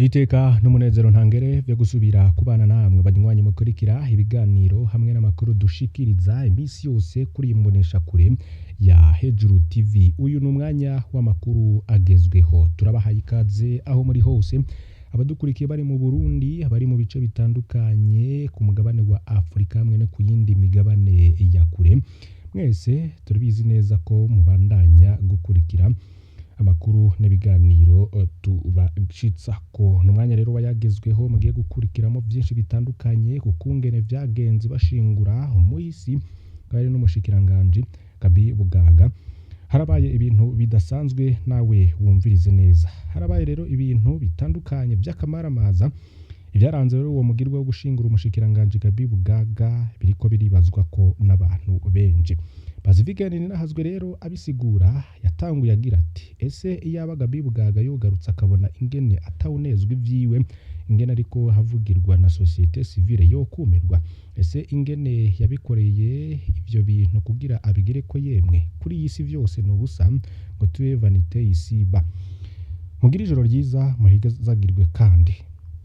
Iteka n'umunezero ntangere vyo gusubira kubana namwe banywanyi mukurikira ibiganiro hamwe n'amakuru dushikiriza iminsi yose kuri iyi mboneshakure ya Hejuru TV. Uyu ni umwanya w'amakuru agezweho, turabahaye ikaze aho muri hose, abadukurikiye bari mu Burundi, abari mu bice bitandukanye ku mugabane wa Afurika hamwe no ku yindi migabane ya kure, mwese turabizi neza ko mubandanya gukurikira amakuru n'ibiganiro tubashitsako. Ni umwanya rero wayagezweho mugiye gukurikiramo vyinshi bitandukanye ku kungene vyagenze bashingura umuhisi bwari n'umushikiranganji Gabi Bugaga. Harabaye ibintu bidasanzwe, nawe wumvirize neza. Harabaye rero ibintu bitandukanye vy'akamaramaza. Ivyaranze rero uwo mugirwa wo gushingura umushikiranganji Gabi Bugaga biriko biribazwa ko n'abantu benshi. Pacifique Nininahazwe rero abisigura yatanguye agira ati: ese iyaba Gabi Bugaga yogarutse akabona ingene atawunezwa ivyiwe, ingene ariko havugirwa na societe civile yokumirwa, ese ingene yabikoreye ivyo bintu kugira abigire ko yemwe kuri iyi si vyose ni ubusa, ngo tube vanité ici-bas. Mugire ijoro ryiza, muhigazagirwe. Kandi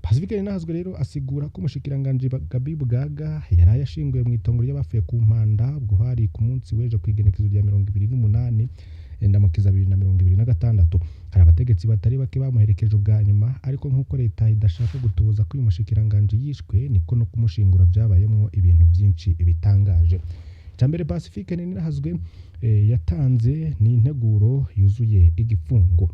Pacifique Nininahazwe rero asigura ko umushikiranganji Gabi Bugaga yaraye ashinguye mw'itongo ry'abapfuye ku Mpanda, ubwo hari ku munsi w'ejo kw'igenekerezo rya 28 Ndamukiza 2026. Hari abategetsi batari bake bamuherekeje ubwa nyuma, ariko nk'uko leta idashaka gutoza ko uyu mushikiranganji yishwe, niko no kumushingura vyabayemwo ibintu vyinshi bitangaje. Icambere Pacifique Nininahazwe yatanze ni integuro yuzuye igifungo.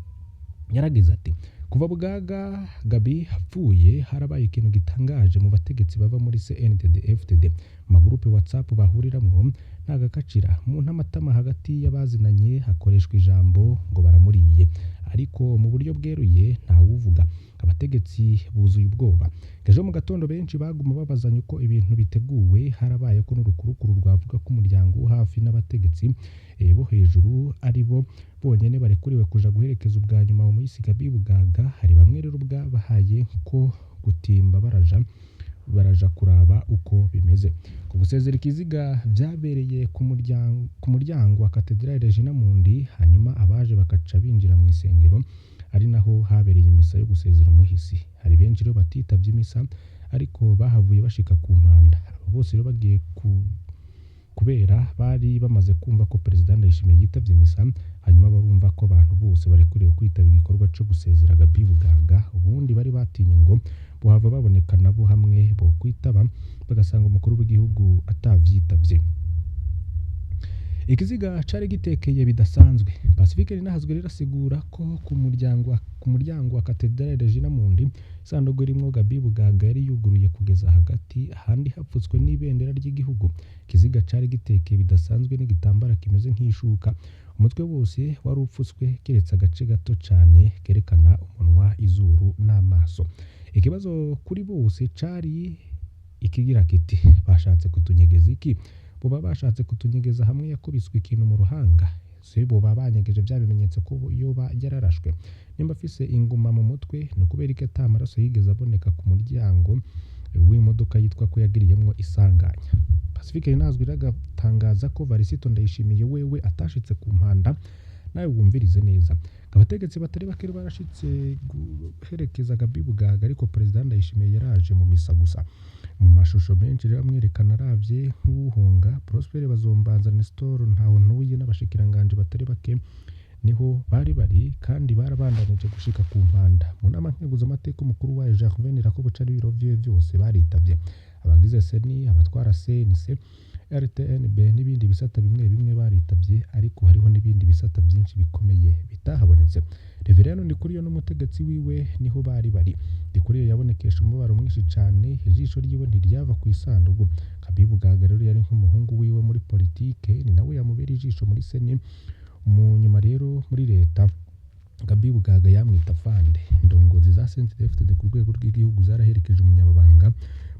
Yaragize ati: kuva Bugaga Gabi apfuye harabaye ikintu gitangaje mu bategetsi bava muri CNDD FDD, mu magurupe WhatsApp bahuriramwo nta gakacira mu ntamatama hagati y'abazinanye hakoreshwa ijambo ngo baramuriye, ariko mu buryo bweruye ntawuvuga. Abategetsi buzuye ubwoba. Ejo mu gatondo benshi baguma babazanya uko ibintu biteguwe. Harabaye ko n'urukurukuru rwavuga ko umuryango wo hafi n'abategetsi bo hejuru ari bo bonyene barekuriwe kuja guherekeza ubwa nyuma umuhisi Gabi Bugaga. Hari bamwe rero bwabahaye ko gutimba baraja kuraba uko bimeze. Ku gusezera ikiziga vyabereye ku muryango wa Cathedrale Regina Mundi, hanyuma abaje bakaca binjira mu isengero ari naho habereye imisa yo gusezera umuhisi. Hari benshi rero batitavye imisa ariko bahavuye bashika ku mpanda. Abo bose rero bagiye kubera bari bamaze kumva ko Perezida Ndayishimiye yitavye imisa, hanyuma barumva ko abantu bose barekuriwe kwitaba igikorwa co gusezera Gabi Bugaga. Ubundi bari batinye ngo bohava baboneka nabo hamwe bo kwitaba bagasanga umukuru w'igihugu atavyitavye. Ikiziga cari gitekeye bidasanzwe. Pacifique Nininahazwe rero asigura ko ku muryango wa Cathedrale Regina Mundi isanduku irimwo Gabi Bugaga yari yuguruye kugeza hagati, ahandi hapfutswe n'ibendera ry'igihugu. Ikiziga cari gitekeye bidasanzwe n'igitambara kimeze nk'ishuka. Umutwe wose wari upfutswe keretse agace gato cane kerekana umunwa, izuru n'amaso. Ikibazo kuri bose cari ikigira kiti: bashatse kutunyegeza iki? Boba bashatse kutunyegeza hamwe yakubiswe ikintu mu ruhanga? Se boba banyegeje vya bimenyetso ko yoba yararashwe? Nimba afise inguma mu mutwe, ni ukubera iki ata maraso yigeze aboneka ku muryango w'imodoka yitwa ko yagiriyemwo isanganya? Pacifique Nininahazwe rero agatangaza ko Varisito Ndayishimiye wewe atashitse ku mpanda. Nawe wumvirize neza, abategetsi batari bake barashitse guherekeza Gabi Bugaga, ariko Perezida Ndayishimiye yaraje mu misa gusa. Mu mashusho menshi rero amwerekana aravye nk'uwuhunga, Prosper Bazombanza, Nestor Ntawontuye n'abashikiranganji batari bake niho bari bari, kandi barabandanije gushika ku mpanda. Mu nama nkenguzamateka umukuru wayo Gervais Ndirakobuca n'ibiro vyiwe vyose baritavye. Abagize CENI, abatwara CNC, RTNB n'ibindi bisata bimwe bimwe baritavye, ariko hariho n'ibindi bisata vyinshi bikomeye bitahabonetse. Reverend Ndikuriyo n'umutegetsi wiwe niho bari bari. Ndikuriyo yabonekesha umubabaro mwinshi cane, ijisho ryiwe ntiryava ku isandugu. Gabi Bugaga rero yari nk'umuhungu wiwe muri politike, ni nawe yamubera ijisho muri CENI. Mu nyuma rero muri leta Gabi Bugaga yamwita Fande. Indongozi za CNDD-FDD ku rwego rw'igihugu zaraherekeje umunyamabanga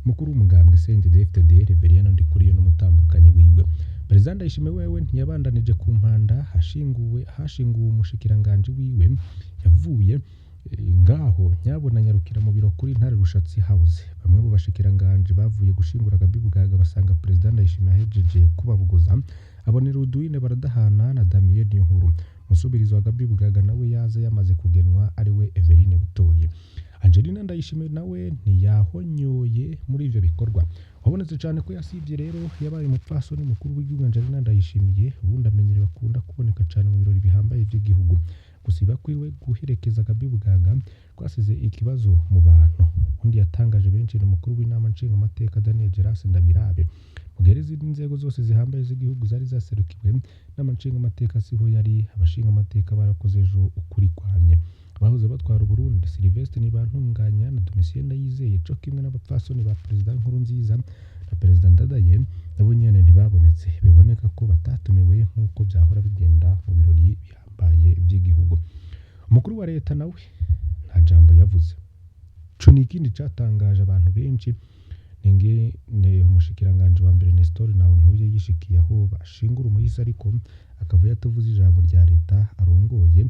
mukuru w'umugambwe CNDD-FDD Reverien Ndikuriyo n'umutambukanyi wiwe. Perezida Ndayishimiye wewe ntiyabandanije ku mpanda hashinguwe umushikiranganji wiwe, yavuye ngaho nyabona nyarukira mu biro kuri Ntare Rushatsi House. Bamwe mu bashikiranganji bavuye gushingura Gabi Bugaga basanga Perezida Ndayishimiye ahejeje kubabuguza, abonera Uduine baradahana na Damien Niyonkuru. Umusubirizi wa Gabi Bugaga nawe yaza yamaze kugenwa, ariwe Everine Butoyi. Angelina Ndayishimiye nawe ntiyahonyoye muri ivyo bikorwa. Wabonetse cane ko yasivye rero yabaye umupfasoni mukuru w'igihugu Angelina Ndayishimiye, ubundi amenyerewe akunda kuboneka cane mu birori bihambaye vy'igihugu. Gusiba kwiwe guherekeza Gabi Bugaga kwasize ikibazo mu bantu. Undi yatangaje benshi ni umukuru w'inama nshingamateka Daniel Gerase Ndabirabe. Mu gihe izindi nzego zose zihambaye z'igihugu zari zaserukiwe n'inama nshingamateka siho yari, abashingamateka barakoze ejo ukuri kwamye. Abahoze batwara Uburundi Sylvestre Ntibantunganya na Domitien Ndayizeye co kimwe n'abapfasoni ba Perezida Nkurunziza na Perezida Ndadaye nabo nyene ntibabonetse, biboneka ko batatumiwe nk'uko vyahora bigenda mu birori bihambaye vy'igihugu. Umukuru wa leta nawe nta jambo yavuze. Ico ni ikindi catangaje abantu benshi, ningene umushikiranganji wa mbere Nestor Ntawontuye yishikiye aho bashingura umuhisi ariko akava yatavuze ijambo rya leta arongoye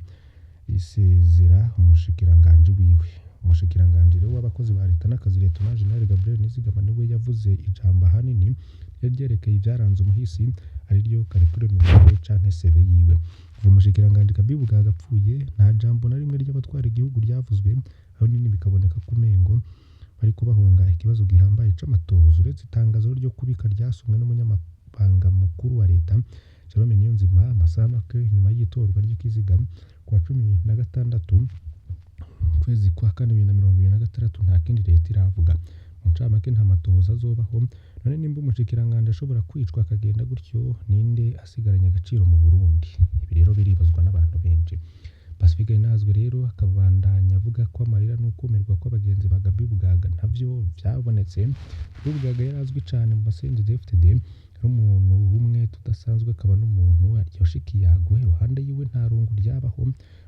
isezera umushikiranganji wiwe. Umushikiranganji rero w'abakozi ba leta n'akazi Leta General Gabriel Nizigama niwe yavuze ijambo ahanini ryari ryerekeye ivyaranze umuhisi ariryo curriculum vitae canke CV yiwe. Kuva umushikiranganji Gabi Bugaga apfuye nta jambo na rimwe ry'abatwara igihugu ryavuzwe, ahanini bikaboneka ko umengo bariko bahunga ikibazo gihambaye c'amatohoza. Uretse itangazo ryo kubika ryasomwe n'umunyamabanga mukuru wa leta Jerome Niyonzima amasaha make nyuma y'itorwa ry'ikiziga kuwa 16 ukwezi kwa kane 2026 nta kindi leta iravuga. Mu ncamake nta matohoza azobaho. None nimba umushikiranganji ashobora kwicwa akagenda gutyo, ninde asigaranye agaciro mu Burundi? Ibi rero biribazwa n'abantu benshi. Pacifique Ninahazwe rero akabandanya avuga ko amarira n'ukumirwa kw'abagenzi ba Gabi Bugaga ntavyo vyabonetse. Gabi Bugaga yari azwi cane mu ba CNDD-FDD, ari umuntu w'umwe tudasanzwe, akaba n'umuntu aryosha ikiyago, iruhande yiwe nta rungu ryabaho.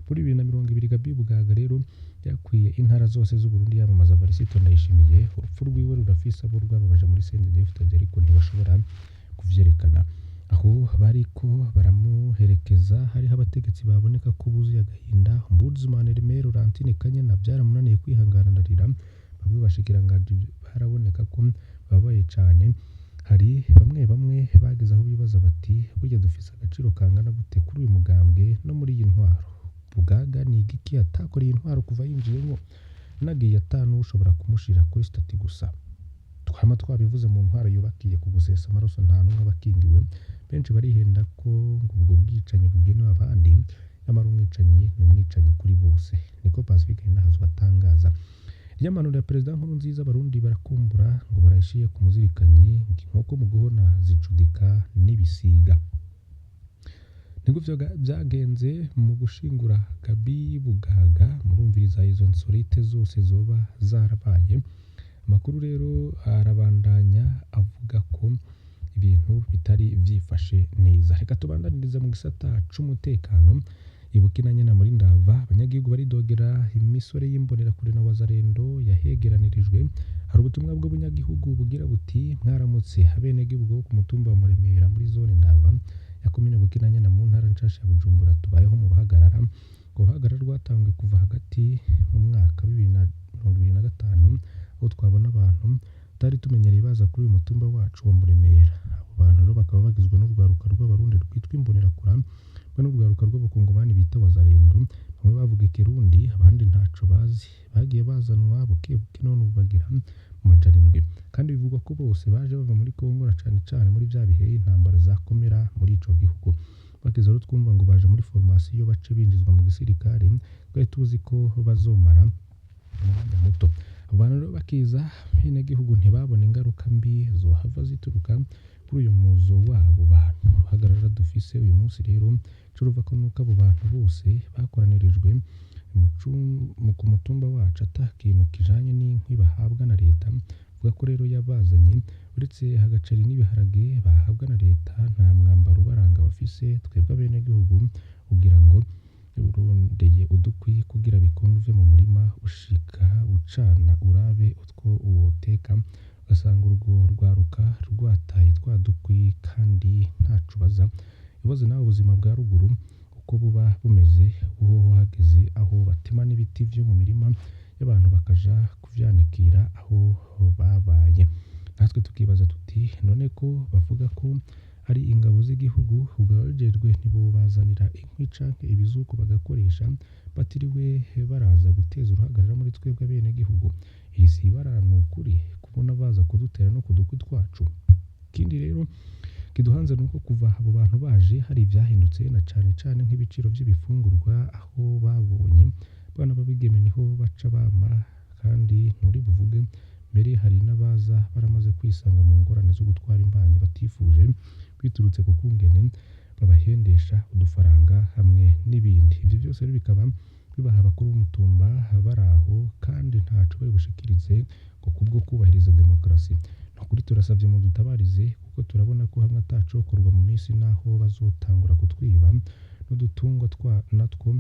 Muri 2020 Gabi Bugaga rero yakwiye intara zose z'Uburundi yamamaza Varisito Ndayishimiye. Urupfu rwiwe rurafise abo rwababaje muri CNDD-FDD ariko ntibashobora kuvyerekana. Aho bariko baramuherekeza hariho abategetsi baboneka ko buzuye agahinda. Ombudsman Remera Laurentine Kanyana vyaramunaniye kwihangana ararira. Bamwe bashikiranganji baraboneka ko bababaye cane. Hari bamwe bamwe bageze aho bibaza bati burya dufise agaciro kangana gute kuri uyu mugambwe no muri iyi ntwaro? Bugaga ni igiki atakoreye intwaro kuva yinjiyemwo? Nagiye ata n'ushobora kumushira kuri stati gusa. Twama twabivuze mu ntwaro yubakiye ku gusesa amaraso nta n'umwe aba akingiwe. Benshi barihenda ko ngo ubwo bwicanyi bugenewe abandi, nyamara umwicanyi ni umwicanyi kuri bose. Niko Pacifique Ninahazwe atangaza. Iryamanura ya Perezida Nkurunziza abarundi barakumbura ngo barayishiye ku muzirikanyi, ngo inkoko mu guhona zicudika n'ibisiga. Niko vyagenze mu gushingura Gabi Bugaga. Murumviriza izo nsorite zose zoba zarabaye. Amakuru rero arabandanya avuga ko ibintu bitari vyifashe neza. Reka tubandanirize mu gisata c'umutekano. Ibukinanyana muri Ndava abanyagihugu baridogera imisore y'imbonerakure na Wazarendo yahegeranirijwe. Hari ubutumwa bw'abanyagihugu bugira buti: mwaramutse abenegihugu bo ku mutumba wa Muremera muri zone Ndava ya komine Bukinanyana mu ntara nshasha ya Bujumbura, tubayeho mu ruhagarara. Urwo ruhagarara rwatanguye kuva hagati mu mwaka wa 2025 aho twabona abantu tutari tumenyereye baza kuri uyu mutumba wacu wa Muremera. Abo bantu rero bakaba bagizwe n'urwaruka rw'abarundi rwitwa imbonerakure hamwe n'urwaruka rw'abakongomani bita Wazarendo. Bamwe bavuga ikirundi abandi ntaco bazi. Bagiye bazanwa buke buke none ubu bagera mu 700, kandi bivugwa ko bose baje bava muri Kongo na cane cane muri vya bihe intambara zakomera muri ico gihugu. Bageze rero twumva ngo baje muri formation bace binjizwa mu gisirikare, twari tuzi ko bazomara umwanya muto. Abo bantu rero bakiza abenegihugu ntibabona ingaruka mbi zohava zituruka kuri uyu muzo w'abo bantu. Uruhagarara dufise uyu munsi rero ico ruvako nuko abo bantu bose bakoranirijwe ku mutumba wacu ata kintu kijanye n'inkwi bahabwa na leta. Avuga ko rero yabazanye uretse agaceri n'ibiharage bahabwa na leta, nta mwambaro ubaranga bafise. Twebwe abenegihugu ugira ngo urondeye udukwi kugira bikunde uve mu murima ushika ucana urabe utwo woteka, ugasanga urwo rwaruka rwataye twa dukwi kandi ntaco ubaza. Ibaze nawe ubuzima bwa ruguru uko buba bumeze, buhoho hageze aho batema n'ibiti vyo mu mirima y'abantu bakaja kuvyanikira aho babaye. Natwe tukibaza tuti none ko bavuga ko ari ingabo z'igihugu, ubwo ababijejwe ntibobazanira inkwi canke ibizuku bagakoresha batiriwe baraza guteza uruhagarara muri twebwe abenegihugu. Iri si ibara ni ukuri kubona baza kudutera no kudukwi twacu. Ikindi rero kiduhanze nuko kuva abo bantu baje hari ivyahindutse, na cane cane nk'ibiciro vy'ibifungurwa, aho babonye bana b'abigeme niho baca bama kandi nturi buvuge mbere. Hari n'abaza baramaze kwisanga mu ngorane zo gutwara imbanyi batifuje biturutse ku kungene babahendesha udufaranga hamwe n'ibindi. Ivyo byose rero bikaba bibaha abakuru b'umutumba baraho kandi ntaco bari bushikirize ngo kubwo kubahiriza demokarasi. Ni ukuri turasavye mudutabarize, kuko turabona ko hamwe atacokorwa mu minsi naho bazotangura kutwiba n'udutungwa twa natwo.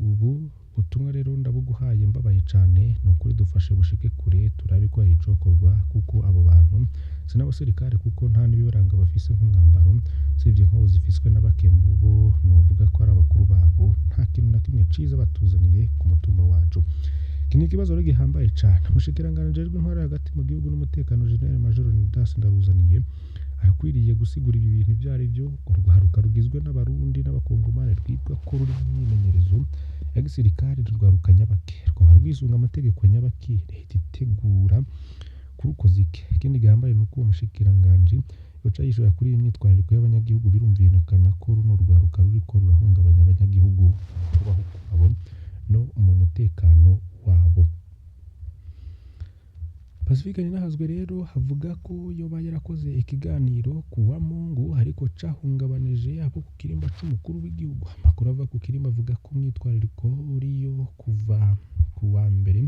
Ubu butumwa rero ndabuguhaye mbabaye cane, ni ukuri dufashe bushike kure turabe ko hari icokorwa, kuko abo bantu si n'abasirikare, kuko nta n'ibibaranga bafise nk'umwambaro usibye inkoho zifiswe na bake mu bo novuga ko ari abakuru babo. Nta kintu na kimwe ciza batuzaniye ku mutumba wacu. Iki ni ikibazo rero gihambaye cane. Umushikiranganji ajejwe intwaro hagati mu gihugu n'umutekano, General Major Leonidas Ndaruzaniye, arakwiriye gusigura ibi bintu ivyo ari vyo. Urwaruka rugizwe n'Abarundi n'Abakongomani rwitwa ko ruri mu myimenyerezo ya gisirikare rwaruka nyabaki, rwoba rwisunga amategeko nyabaki leta itegura kurukoza iki? Ikindi gihambaye nuko uwo mushikiranganji yoca yishura kuri iyi myitwarariko y'abanyagihugu. Birumvikana ko runo rwaruka ruriko rurahungabanya abanyagihugu mu kubaho kwabo no mu mutekano wabo. Pacifique Ninahazwe rero avuga ko yoba yarakoze ikiganiro ku wa Mungu ariko cahungabanije abo ku kirimba c'umukuru w'igihugu. Amakuru ava ku kirimba avuga ko umwitwarariko uriyo kuva ku wa mbere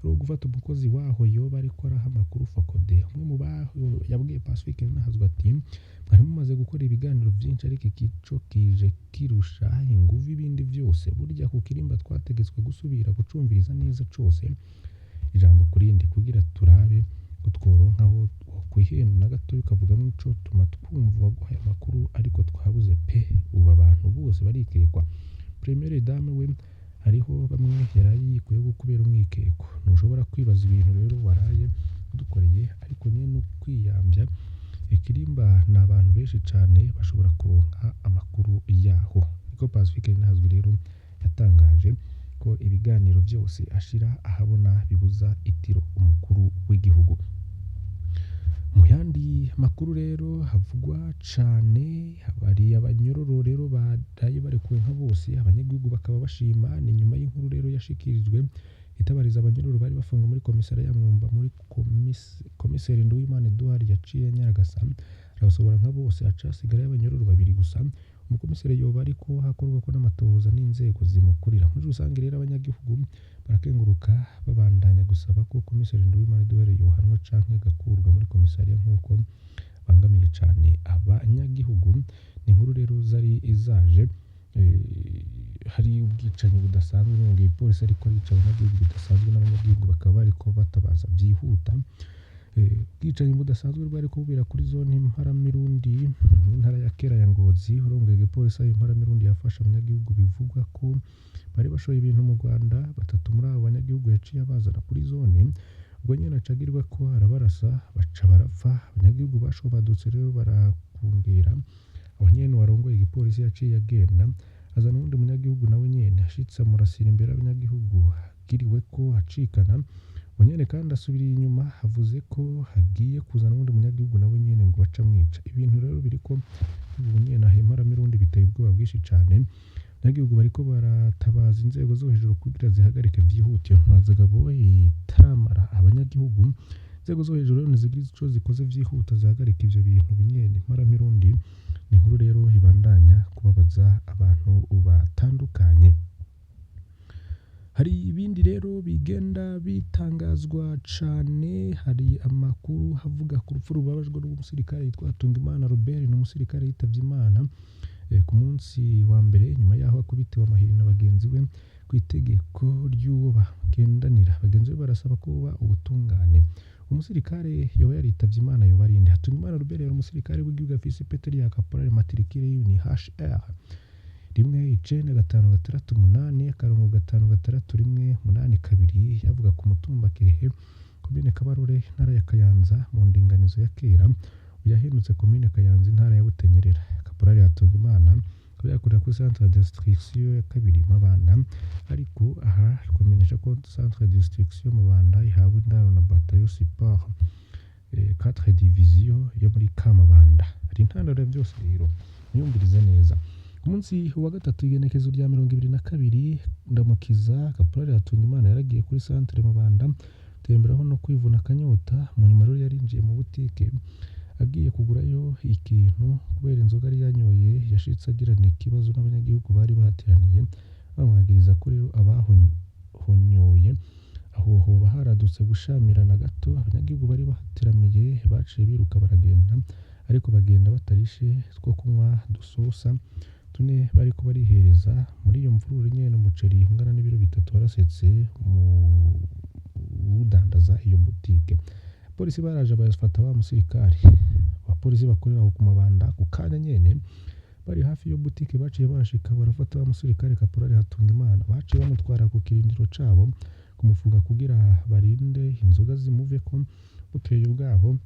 ari uwo gufata umukozi waho yoba ariko araha amakuru Fokode. Umwe mu baho yabwiye Pacifique Ninahazwe ati: "Mwari mumaze gukora ibiganiro vyinshi, ariko iki co kije kirusha inguvu ibindi vyose. Burya ku kirimba twategetswe gusubira gucumviriza neza cose, ijambo ku rindi, kugira turabe ko tworonka aho wokwihenda na gatoya ukavugamwo ico tuma twumva uwaguhaye amakuru, ariko twabuze pe. Ubu abantu bose barikekwa. Première dame we hariho bamwe yaraye yikuyeho kubera umwikeko. Ntushobora kwibaza ibintu rero waraye udukoreye, ariko nyene ukwiyambya ikirimba ni abantu benshi cane bashobora kuronka amakuru yaho." Niko Pacifique Ninahazwe rero yatangaje ko ibiganiro vyose ashira ahabona bibuza itiro umukuru w'igihugu. Mu yandi makuru rero havugwa cane, hari abanyororo rero baraye barekuwe nka bose, abanyagihugu bakaba bashima. Ni nyuma y'inkuru rero yashikirijwe itabariza abanyororo bari bafunzwe muri komisariya ya Mwumba, muri komiseri Nduwimana Edouard yaciye anyaragasa arabasohora nka bose, haca hasigarayo abanyororo babiri gusa. Umukomiseri yoba ariko hakorwa ko n'amatohoza n'inzego zimukurira. Muri rusange rero abanyagihugu barakenguruka, babandanya gusaba ko komiseri Nduwimana Edouard yohanwa canke agakurwa muri komisariya nk'uko bangamiye cane abanyagihugu. Ni inkuru rero zari zaje hari ubwicanyi budasanzwe, ngo igipolisi ariko arica abanyagihugu bidasanzwe, n'abanyagihugu bakaba bariko batabaza byihuta. Ubwicanyi budasanzwe bwariko bubera kuri zone Mparamirundi mu ntara ya Kera ya Ngozi. Urongoye igipolisi aho Mparamirundi yafashe abanyagihugu bivugwa ko bari bashoye ibintu mu Rwanda. Batatu muri abo banyagihugu yaciye abazana kuri zone, ubwo nyene acagirwa ko arabarasa baca barapfa. Abanyagihugu bashobadutse rero barakungera. Aho nyene uwarongoye igipolisi yaciye agenda azana uwundi munyagihugu, nawe nyene ashitse amurasira imbere y'abanyagihugu, agiriwe ko acikana. Uwo nyene kandi asubiriye inyuma avuze ko hagiye kuzana uwundi munyagihugu, nawe nyene ngo baca amwica. Ibintu rero biriko ubu nyene aho Mparamirundi biteye ubwoba bwinshi cane. Abanyagihugu bariko baratabaza inzego zo hejuru kugira zihagarike vyihuta iyo ntwazagabo itaramara abanyagihugu. Inzego zo hejuru rero nizigira ico zikoze vyihuta zihagarika ivyo bintu ubu nyene Mparamirundi. Ni inkuru rero ibandanya kubabaza abantu batandukanye. Hari ibindi rero bigenda bitangazwa cane. Hari amakuru avuga ku rupfu rubabajwe rw'umusirikare yitwa Hatungimana Robert. Ni umusirikare yitavye Imana ku munsi wa mbere nyuma yaho akubitiwe amahiri na bagenzi be ku itegeko ry'uwo bagendanira. Bagenzi be barasaba kuba ubutungane. Umusirikare yoba yaritavye Imana yoba ari nde? Hatungimana Robert yari umusirikare w'igihugu afise ipete rya Caporal, matricule yiwe ni HR 19568 -56182. Yavuga ku mutumba Kirehe, komine Kabarore, intara ya Kayanza, mu ndinganizo ya kera. Yahindutse komine Kayanza, intara ya Butanyerera. Kaporari Hatungimana akaba yakorera kuri centre d'instruction ya kabiri Mabanda, ariko aha twamenyesha ko centre d'instruction Mabanda ihawe indaro na bataillon support 4 division yo muri Kamabanda. Hari intandaro ya byose rero, mwiyumvirize neza. Ku munsi wa gatatu, igenekezo rya 22 Ndamukiza, Kaporari Hatungimana yaragiye kuri centre Mabanda gutemberaho no kwivuna akanyota. Mu nyuma rero yarinjiye mu butike agiye kugurayo ikintu. Kubera inzoga yari yanyoye, yashitse agirana ikibazo n'abanyagihugu bari bahateraniye, bamwagiriza ko rero abahonyoye. Aho hoba haradutse gushamirana gato. Abanyagihugu bari bahateramiye baciye biruka baragenda, ariko bagenda batarishe two kunywa dusosa tune bariko barihereza. Muri iyo mvururu nyene, umuceri ungana n'ibiro 3 warasetse mu udandaza iyo butike. Polisi baraje bafata wa musirikari. Abapolisi bakorera aho ku Mabanda ku kanya nyene bari hafi y'iyo butike baciye bashika, barafata wa musirikare Kaporari Hatungimana. Baciye bamutwara ku kirindiro cabo kumufunga kugira barinde inzoga zimuveko. Bukeye bwaho,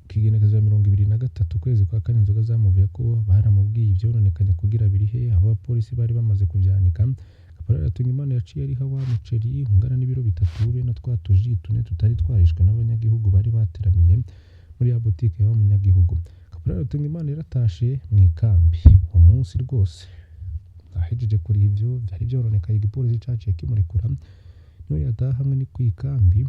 kigenekezo ya 23 ukwezi kwa kane, inzoga zamuvuye ko baramubwiye ivyononekanye kugira birihe. Abo bapolisi bari bamaze kuvyanika. Kaporari Hatungimana yaciye ariha wa muceri ungana n'ibiro 3 be na twa tuji tune tutari twarishwe n'abanyagihugu bari bateramiye muri ya butike y'aho munyagihugu. Kaporari Hatungimana yaratashe mw'ikambi uwo munsi rwose ahejeje kuriha ivyo vyari vyoronekaye. Igipolisi caciye kimurekura, niho yataha hamwe ni kw'ikambi,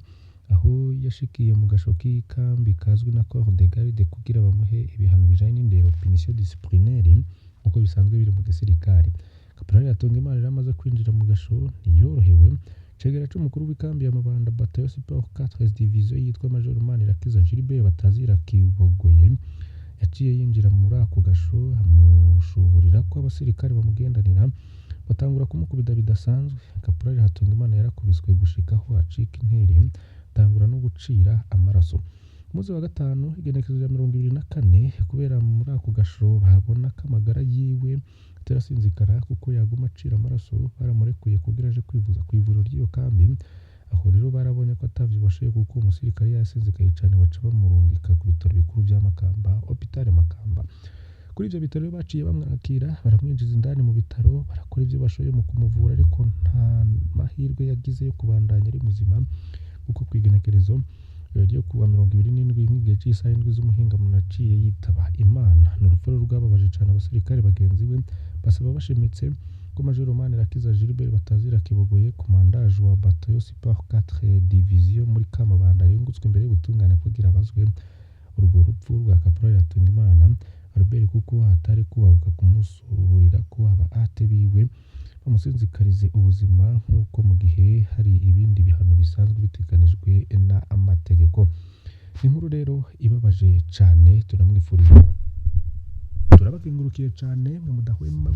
aho yashikiye mu gasho k'ikambi kazwi na corps de garde kugira bamuhe ibihano bijanye n'indero, punition disciplinaire, nkuko bisanzwe biri mu gisirikare. Kaporari Hatungimana rero amaze kwinjira mu gasho ntiyorohewe. Cegera c'umukuru w'ikambi ya Mabanda, bataillon support 4 division, yitwa Major Manirakiza Gilbert batazira Kibogoye, yaciye yinjira muri ako gasho amushuhurira ko abasirikare bamugendanira, batangura kumukubita bidasanzwe. Kaporari Hatungimana yarakubiswe gushika aho acika intere, atangura no gucira amaraso. Ku munsi wa gatanu, igenekerezo rya 24, kubera muri ako gasho babona ko amagara yiwe atarasinzikara kuko yaguma acira amaraso, baramurekuye kugira aje kwivuza ku ivuriro ry'iyo kambi. Aho rero barabonye ko atavyibashoye kuko uwo musirikare yasinzikaye cane, baca bamurungika ku bitaro bikuru vya Makamba, hôpital Makamba. Kuri ivyo bitaro rero baciye bamwakira, baramwinjiza indani mu bitaro, barakora ivyo bashoboye mu kumuvura, ariko nta mahirwe yagize yo kubandanya ari muzima, kuko kw'igenekerezo ryo kuwa 27 nk'igihe c'isaha 7 z'umuhingamo naciye yitaba Imana. Ni urupfu rero rwababaje cane abasirikare bagenzi we, basaba bashimitse ko Major Manirakiza Gilbert batazira Kibogoye, commandant wa bataillon support 4 division muri Kamabanda, arengutswe imbere y'ubutungane kugira abazwe urwo rupfu rwa Kaporari Hatungimana Albert, kuko hatari kubahuka kumusuhurira ko aba ate biwe bamusinzikarize ubuzima, nk'uko mu gihe hari ibindi bihano bisanzwe biteganijwe n'amategeko. Ni inkuru rero ibabaje cane, tunamwifuriza. Turabakengurukiye cane mwe mudahwema.